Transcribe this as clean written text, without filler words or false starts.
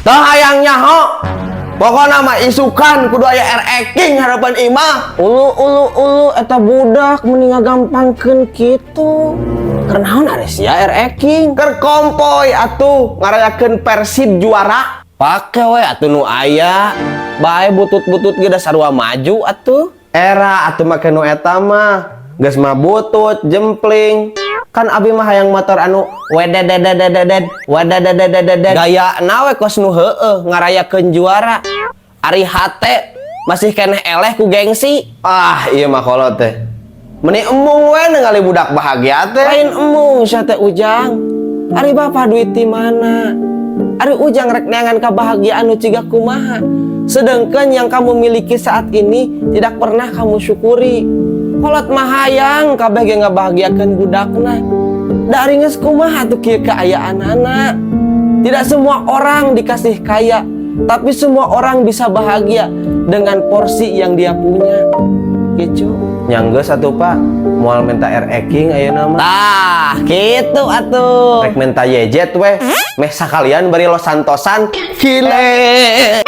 Tah, hayang nyaho. Pokokna mah isukan kudu aya RX King harapan imah. Ulu ulu ulu, eta budak meni ngagampangkeun kitu. Keur naon ari sia RX King? Keur kompoy atuh, ngarayakeun Persib juara. Pake we atuh nu aya. Bae butut-butut ge da sarua maju atuh. Era atuh make nu eta mah. Geus mah butut, jempling. Kan abi mah hayang motor anu wedededededed, wedededededed. Gaya nawe kos nu heueuh ngarayakeun juara. Ari hate masih keneh eleh ku gengsi. Ah, iya mah kolot teh. Meni embung we ningali budak bahagia teh. Lain embung sia teh, Ujang. Ari bapak duit di mana? Ari Ujang rek neangan kebahagiaan nu ciga kumaha? Sedangkan yang kamu miliki saat ini tidak pernah kamu syukuri. Kolot mah hayang kabeh ge ngabahagiakeun budakna. Da ari geus kumaha tuh kieu kaayaanana? Tidak semua orang dikasih kaya, tapi semua orang bisa bahagia dengan porsi yang dia punya. Gitu. Nya geus atuh, Pak, moal minta RX King ayeuna mah. Tah, gitu atuh. Rek minta YZ we. Meh sakalian bari Los Santosan. Gile.